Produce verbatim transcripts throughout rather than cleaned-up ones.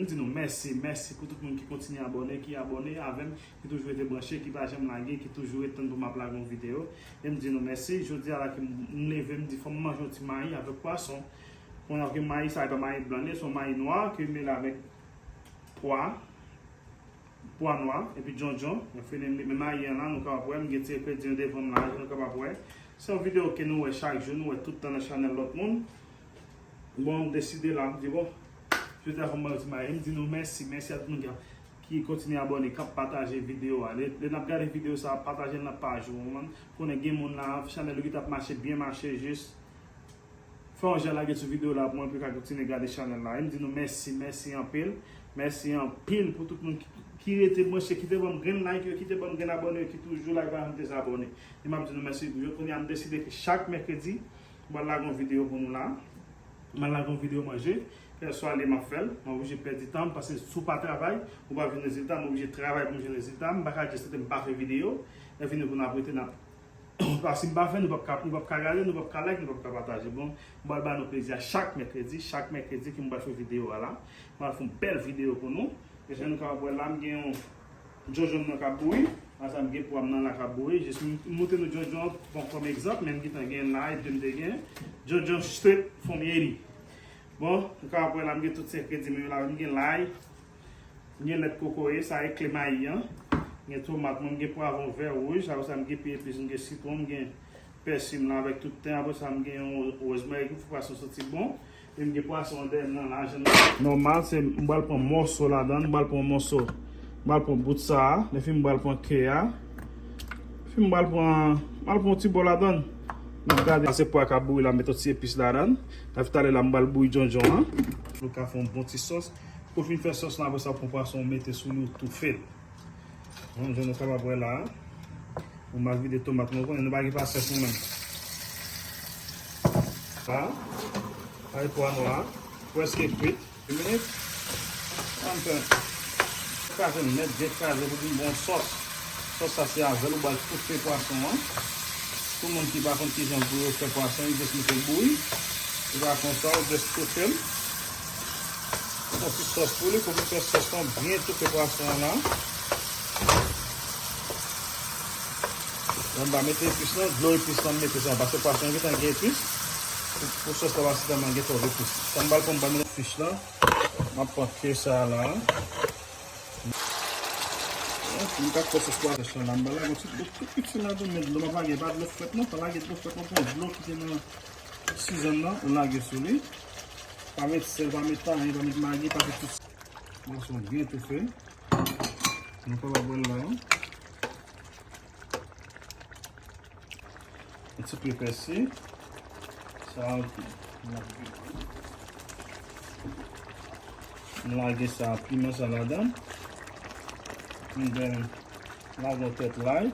M di nou mèsi, mèsi pou tout moun ki kontinye abòne, ki abòne avè m, ki toujou rete branche, ki pa janm lage, ki toujou ret tann pou m ap lage yon videyo. E m di nou mèsi. Jodi a la ke m leve, m di fò m manje yon ti mayi avèk pwason. Konnen ke mayi sa, e pa mayi blan, li se yon mayi nwa ke m mele avèk pwa, pwa nwa, epi djondjon. Mwen fini men mayi an la, nou kapab wè, m gen ti engrediyan devan m la, nou kapab wè. Se yon videyo ke nou wè chak jou, nou wè tout tan nan chanèl lòt moun. Bon, m deside la, m di, bon, jodi a fò m manje ti mayi. M di nou mèsi, mèsi a tout moun ki, ki kontinye abòne, k ap pataje videyo a. Lè, lè n ap gade videyo sa, pataje l nan paj ou, ou konprann? Konnen gen moun la, chanèl yo ki t ap mache, byen mache, jis fè yon jan lage sou videyo la pou mwen, pou yo ka kontinye gade chanèl la. E m di nou mèsi, mèsi anpil. Mèsi anpil pou tout moun ki, ki rete branche, ki te ban m grenn like yo, ki te ban m grenn abòne yo, ki toujou la, ki pa janm dezabòne. E m ap di nou mèsi pou yo. Kounye a, m deside ke chak mèkredi, m pral lage yon videyo pou nou la. M pral lage yon videyo manje. Kèlswa lè m ap fè l, m oblije pèdi tan m, paske si w pa travay, ou p ap jwenn rezilta. M oblije travay pou m jwenn rezilta. M pa ka jis rete m pa fè videyo, epi nou pou n ap rete n ap pa, si m pa fè, nou p ap ka, nou p ap ka gade, nou p ap ka like, nou p ap ka pataje. Bon, m pral ba nou plezi a chak mèkredi, chak mèkredi ke m pral fè videyo a la. M pral fè yon bèl videyo pou nou. E jan nou kapab wè la, m gen yon djondjon nan k ap bouyi. Ansanm gen pwa m nan la k ap bouyi. Jis m, m montre nou djondjon an bon kòm egzanp, men m gentan gen lay, de m te gen. Djondjon straight from Haiti. Bon, nou kapab wè la, m gen tout engrediyan m yo la, m gen lay, m gen lèt kokoye, sa e kle mayi an. M gen tomat mwen, m gen pwavwon vè, wouj, apre sa m gen pye epis, m gen sitwon, m gen pèsi m la avèk tout ten, apre sa m gen yon rosemary ki fè pwason santi bon. E m gen pwason an dèyè m nan la, jan nòmal, se m pral pran mòso ladan, m pral pran mòso, m pral pran bout sa a, epi m pral pran ke a. Epi m pral pran, m pral pran yon ti bò ladan. M ap gade, se pwa k ap bouyi la, m met yon ti epis ladan. Epi talè la, m pral bouyi djondjon an. Nou ka fè yon bon ti sòs. Pou fin fè sòs la, apre sa, w pran pwason, w mete sou li, w toufe l. Bon, jan nou kapab wè la, bon, m ap vide tomat mwen, konnen nou pa gen pasyans nou menm. Sa, sa e pwa nwa, prèske kwit. De minit, ann fè kraze l nèt, byen kraze pou vin bon sòs. Sòs sa se avè l ou pral toufe pwason an. Pou moun ki pa konn kijan pou yo fè pwason, yo jis mete l bouyi. Se pa konsa, ou jis toufe l. Yon ti sòs pou li, pou li fè sòs lan byen toufe pwason an la. Lè m pa mete epis lan, dlo epis lan m mete sa, paske pwason an gentan gen epis. Pou, pou sòs la pa sitèlman gen twòp epis. Sa m pral pran, m pral mete fich lan. M ap pran ke sa la. Pou m ka fè sòs pwason la, m pral lage yon ti dlo tou piti ladan, men dlo m ap lage pa dlo frèt non, pa lage dlo frèt non, pran dlo ki te nan sizann nan, ou lage sou li. Pa met sèl, pa met anyen, pa met magi, pa met tout. Pwason byen toufe. Nou kapab wè l la. Yon ti pe pèsi. Sa, m lage sa, piman sa ladan. M lage yon tèt lay.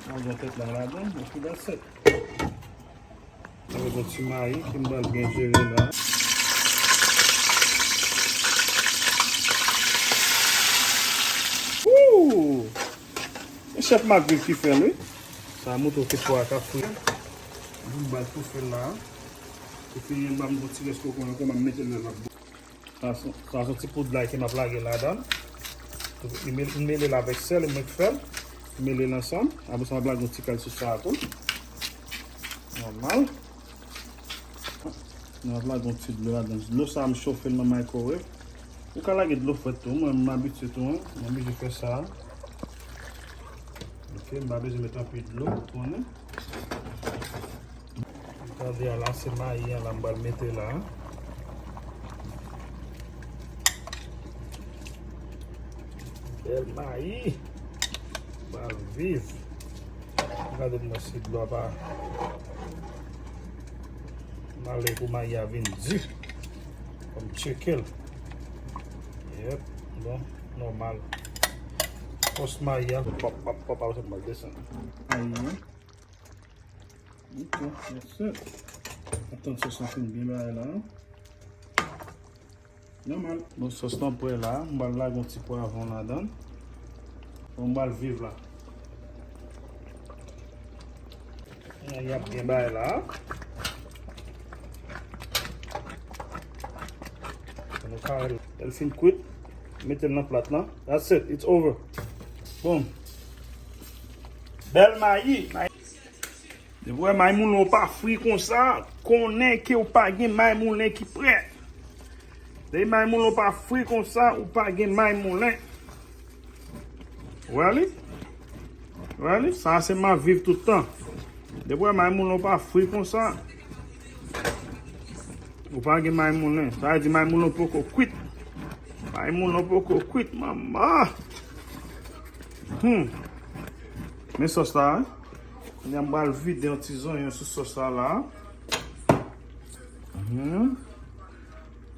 Lage yon tèt lay ladan. Epi that's it. Avèk yon ti mayi ke m pral byen jere la. Ooh! E chèf Magriv ki fè l, wi. Sa montre w ke pwa a ka fri. M pral toufe l la. Epi, m ba m yon ti rès kokoye ankò, m ap mete l nan lòt bò. Sa se, sa se ti poud lay ke m ap lage ladan. M mele, m mele l avèk sèl, m mèt fè l. M mele l ansanm. Apre sa, m ap lage yon ti kal sou sa a tou. Nòmal. M ap lage yon ti dlo ladan. Dlo sa a, m chofe l nan microwave. Ou ka lage dlo frèt tou. Mwen, m abitye tou, hein. M oblije fè sa. Ok, m pa bezwen met anpil dlo, ou konnen. Gade a la, se mayi an la m pral mete la. Bèl mayi. M pral viv. Gade m wè si dlo a pa male pou mayi a vin di. Fò m tcheke l. Yep, bon, nòmal. Fòs mayi a. Pòp, pòp, pòp, apre sa m pral desann. Mayi an. Ok, that's it. Atann sòs lan fin byen bagay la. Nòmal. Bon, sòs lan prè la. M pral lage yon ti pwavwon ladan. Bon, m pral viv la. Mayi ap byen bay la. Nou kare l. Lè l fin kwit, mete l nan plat lan. That's it, it's over. Boom. Bèl mayi. Depi w wè mayi moulen w pa fri konsa, konnen ke w pa gen mayi moulen ki prè. Depi mayi moulen w pa fri konsa, ou pa gen mayi moulen. Really? Really? Sa se m ap viv tout tan. Depi w wè mayi moulen w pa fri konsa, ou pa gen mayi moulen. Sa vle di mayi moulen poko kwit. Mayi moulen poko kwit, manman. Hmm. Men sòs la, wi. Kounye a m pral vide yon ti zonyon sou sòs la la. Mhm.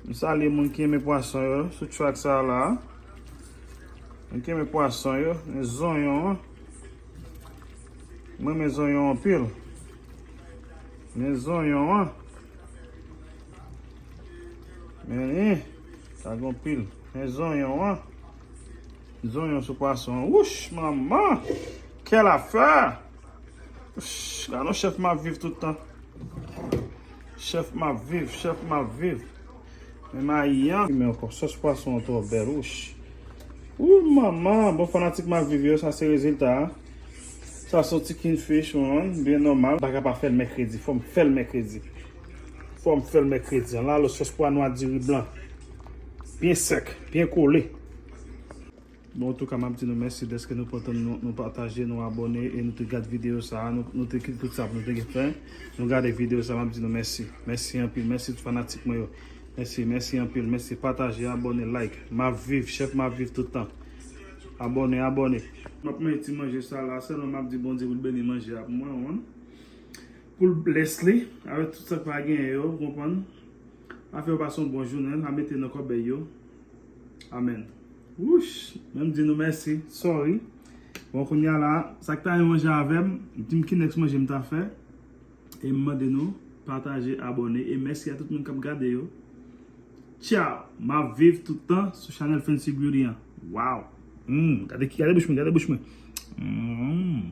M salye moun ki renmen pwason yo sou track sa la. Moun ki renmen pwason yo, men zonyon an. Mwen renmen zonyon anpil. Men zonyon an. Men li, sa gen anpil. Men zonyon an. Zonyon sou pwason an. Wouch, manman! Quelle affaire! Wouch, gade yon chèf m ap viv tout tan. Chèf m ap viv, chèf m ap viv. Men mayi an. Men ankò, sòs pwason an twò bèl, wouch. Ou manman, bon fanatik m ap viv yo, sa se rezilta a. Sa se yon ti kingfish, man, byen nòmal. M pa ka pa fè l mèkredi, fò m fè l mèkredi. Fò m fè l mèkredi. Ann la, lo sòs pwa nwa diri blan. Byen sèk, byen kole. Bon, antouka, m ap di nou mèsi dèske nou pran tan nou, nou pataje, nou abòne e nou te gade videyo sa a. Nou, nou te kite tout sa pou nou te gen fè. Nou gade videyo sa a, m ap di nou mèsi. Mèsi anpil. Mèsi tout fanatik mwen yo. Mèsi, mèsi anpil. Mèsi. Pataje, abòne, like. M ap viv, chèf m ap viv tout tan. Abòne, abòne. M ap manje ti manje sa la, sèlman m ap di Bondye pou l beni manje a pou mwen, w konprann? Pou l bless li, avèk tout sa k pa genyen yo, w konprann? A fè yo pase yon bon jounen, a mete nan kòbèy yo. Amèn. Wouch, men m di nou mèsi, sorry. Bon, kounye a la, sa k ta renmen manje avè m, di m ki next manje m ta fè. E m mande nou pataje, abòne. E mèsi a tout moun k ap gade yo. Tchao! M ap viv tout tan sou chanèl Fancy Beauty an. Wow! Hmm, gade, gade bouch mwen, gade bouch mwen. Hmm.